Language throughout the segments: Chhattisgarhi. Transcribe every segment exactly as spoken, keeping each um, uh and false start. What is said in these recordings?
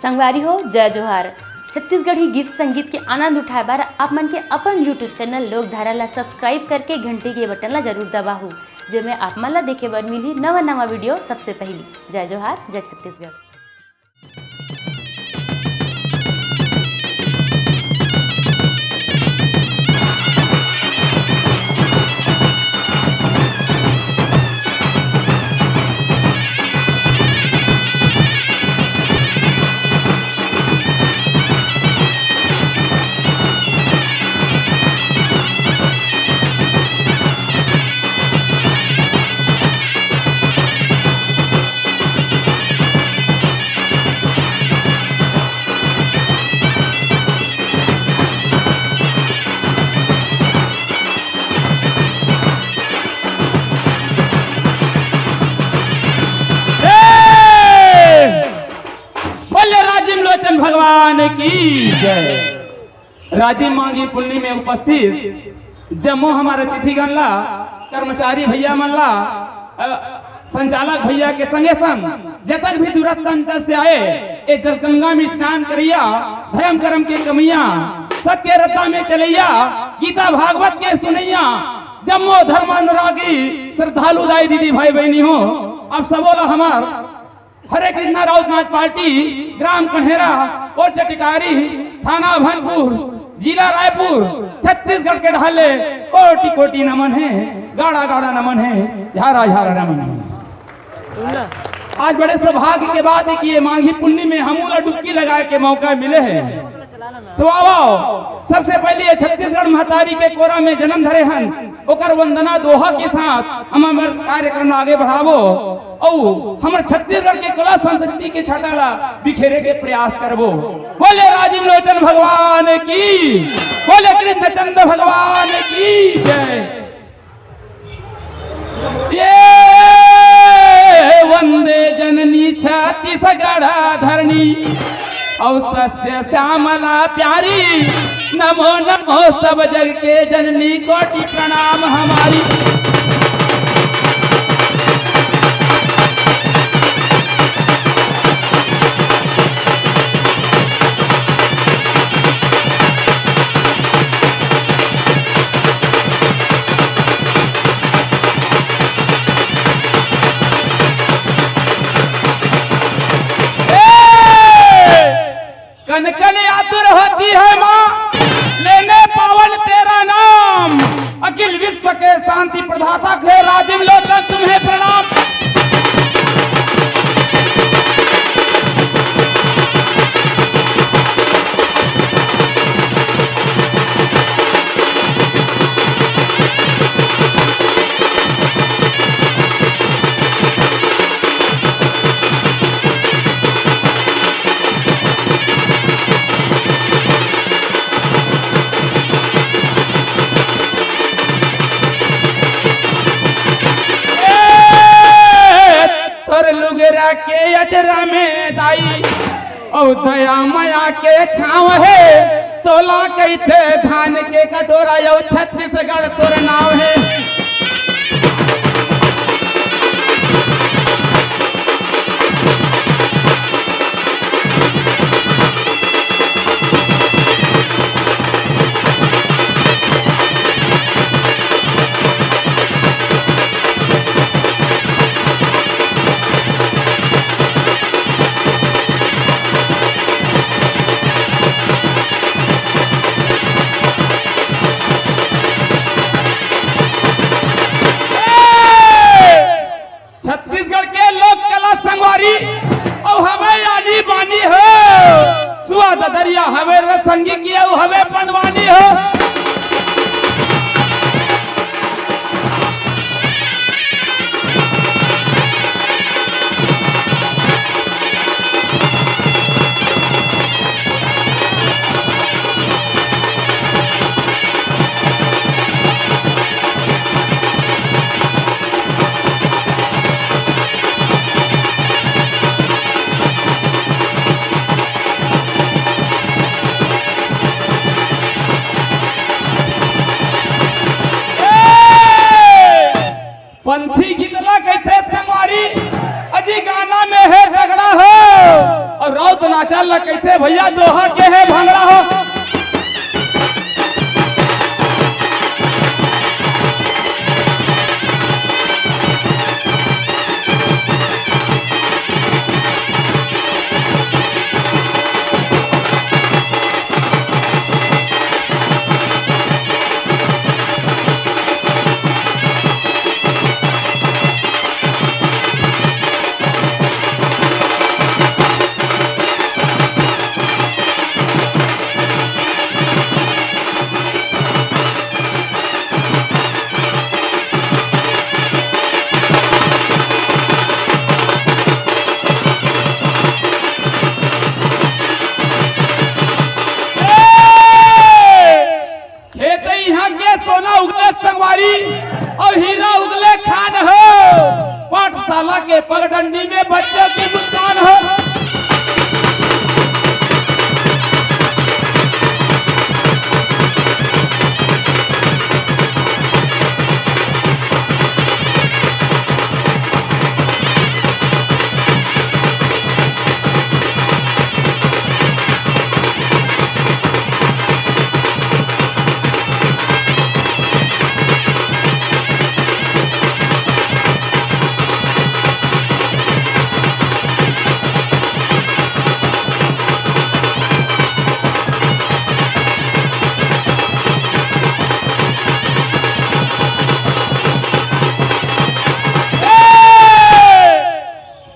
संगवारी हो, जय जोहार। छत्तीसगढ़ी गीत संगीत के आनंद उठाए बर आप मन के अपन YouTube चैनल लोकधारा ला सब्सक्राइब करके घंटी के बटन ला जरूर दबाहू, जेमे आप मन ला देखे बर मिलही नवा नवा वीडियो सबसे पहिली। जय जोहार, जय छत्तीसगढ़। बोले राजिम लोचन भगवान की जय। राजिम मांगी पुन्नी में उपस्थित जम्मो हमर अतिथिगण ला, कर्मचारी भैया मन ला, अ, संचालक भैया के संगे संग जतक भी दूरस्थ अंचल से आए, ए जसगंगा में स्नान करैया, धर्म कर्म के कमैया, सत के रद्दा में चलैया, गीता भागवत के सुनैया, जम्मो धर्मानुरागी श्रद्धालु दाई दीदी भाई बहिनी हो, आप सबो ला हमर हरे कृष्णा राउत नाच पार्टी, ग्राम कन्हेरा, पोस्ट टिकारी, थाना अभनपुर, जिला रायपुर, छत्तीसगढ़ के ढाले कोटि कोटि नमन हे, गाड़ा गाड़ा नमन हे, झारा झारा नमन हे। आज बड़े सौभाग्य के बात हे कि ये माघी पुन्नी में हमू ला डुबकी लगाए के मौका मिले हे। तो आओ, सबसे पहले ये छत्तीसगढ़ महतारी के कोरा में जन्म धरे हन, ओकर वंदना दोहा के साथ हम हमर कार्यक्रम आगे बढ़ाबो। अउ हमर छत्तीसगढ़ के कला संस्कृति के छटा ला बिखेरे के प्रयास करबो। बोले राजीव लोचन भगवान की, बोले कृष्णचंद्र भगवान की जय। ये वंदे जननी छत्तीसगढ़ धरणी, अउ सस्य श्यामला प्यारी, नमो नमो सब जग के जननी, कोटि प्रणाम हमारी। कन कन आतुर होती है माँ, लेने पावन तेरा नाम। अखिल विश्व के शांति प्रदाता हे राजीव लोचन, तुम्हें प्रणाम। तोर लुगरा के अजरा में दाई, अउ दया मया के छाँव हे, तोला कहिथे धान के कटोरा, अउ छत्तीसगढ़ तोर नाव हे। छत्तीसगढ़ के लोक कला संगवारी, अउ हवे आनी बानी हो, सुआ ददरिया हवे रसंगी की, अउ हवे पंडवानी हो। अचल ल कहिथे भैया, दोहा के हे भांगड़ा हो। खेत इहाँ के सोना उगले संगवारी, अउ हीरा उगले खान हो। पाठशाला के पगडंडी में बच्चों की मुस्कान हो।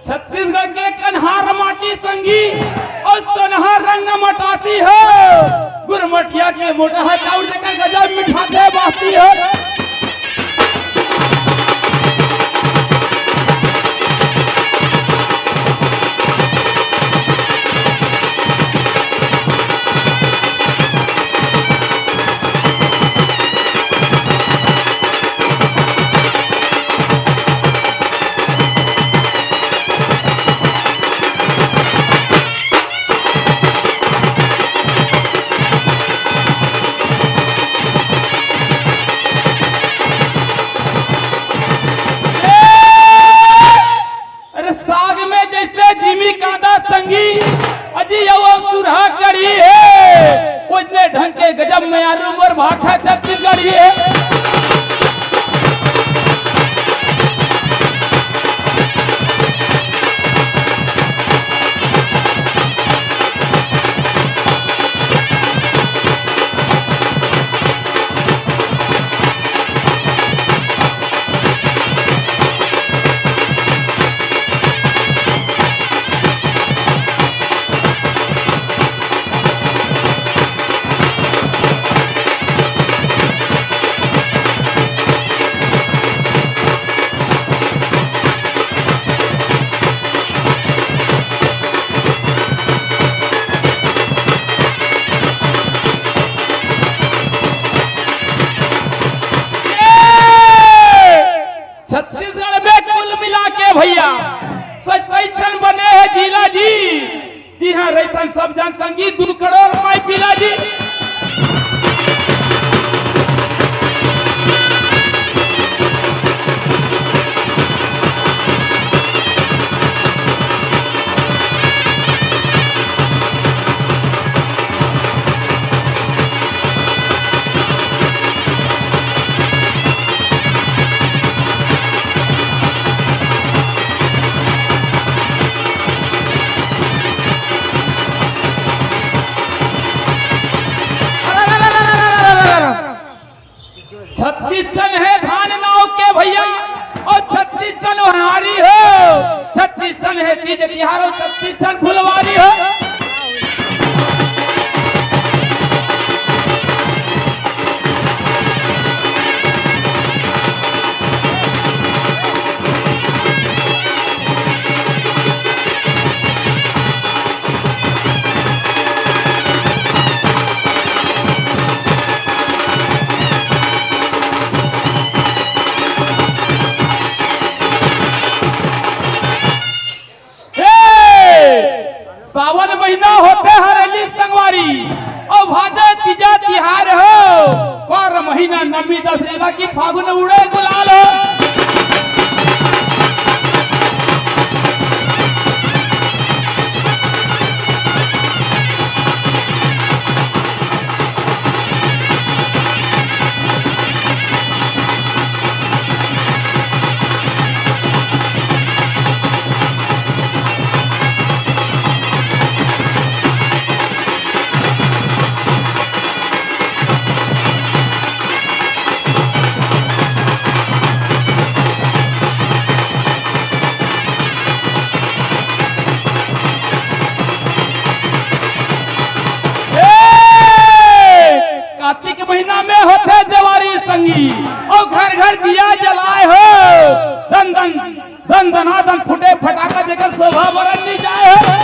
छत्तीसगढ़ के कन्हार माटी संगी अउ सोनहा रंग मटासी हो। गुरमटिया के मोटहा चाउर जेकर गजब मिठाथे बासी हो। अरे साग में जइसे जिमी कांदा संगी, अजी अउ अब सुरहा करी हे, ओइसने ढंग के गजब में आलू मोर भाखा छत्तीसगढ़ी हे। छत्तीसगढ़ में कुल मिला के भैया सत्ताईस ठन बने हे जिला जी। जिहाँ रहिथन सब झन संगी दू करोड़ माई पिला जी। छत्तीस ठन हे धान नाव के भैया, अउ छत्तीस ठन ओन्हारी हो, छत्तीस ठन हे तीज तिहार अउ छत्तीस ठन फुलवारी हो। ए, सावन महीना होथे हरेली संगवारी, अउ भादो तीजा तिहार हो, कोर महीना नवमी दसरेला की फागुन उड़े गुलाल हो। संगी, अउ घर घर दिया जलाए हो। दन दन, दन दनादन फूटे फटाका, जेकर शोभा बरन नी जाए हो।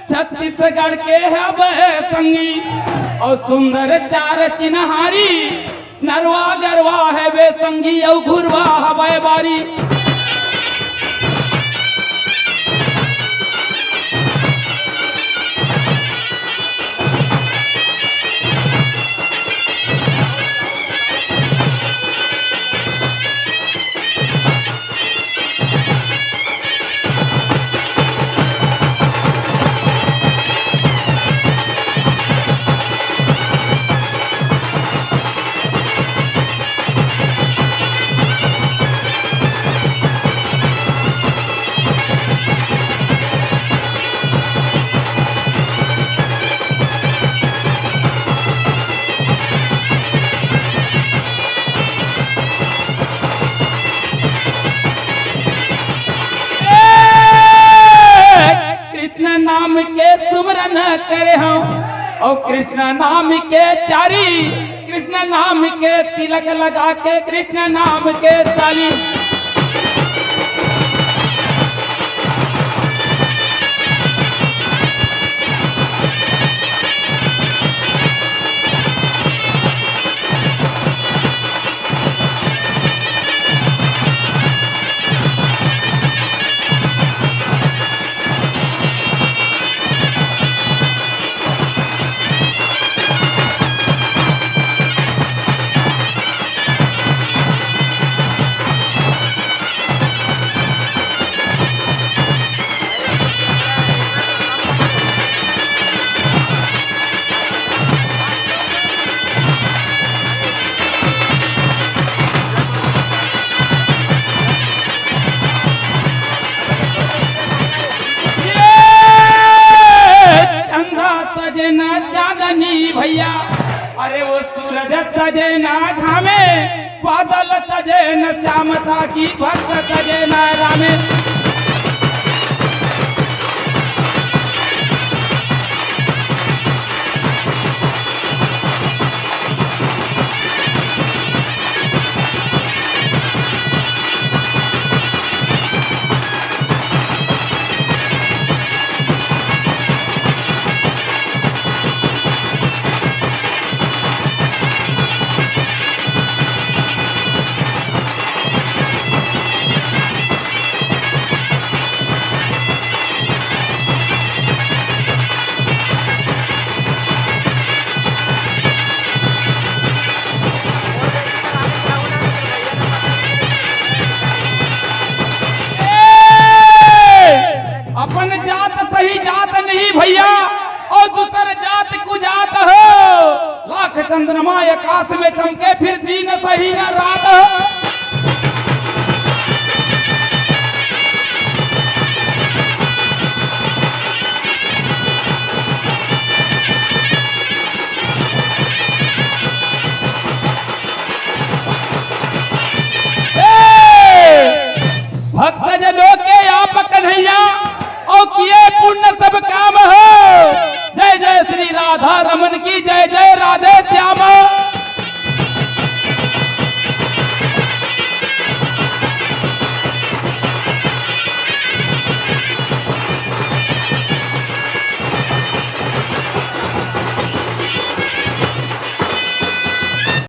छत्तीसगढ़ के हवे संगी अउ सुंदर चार चिन्हारी। नरवा गरवा हवे संगी अउ घुरवा हवे बारी। कृष्ण नाम के सुमरन करे हंव, अउ कृष्ण नाम के चारी, कृष्ण नाम के तिलक लगा के, कृष्ण नाम के ताली। चंदा तजे ना चांदनी भैया, अरे वो सूरज तजे ना घामे, बादल तजे न श्याम ताकि भक्त तजे न रामे। अपन जात सही जात नहीं भैया, अउ दूसर जात कुजात हो। लाख चंद्रमा आकाश में चमके, फिर दिन सही न रात हो।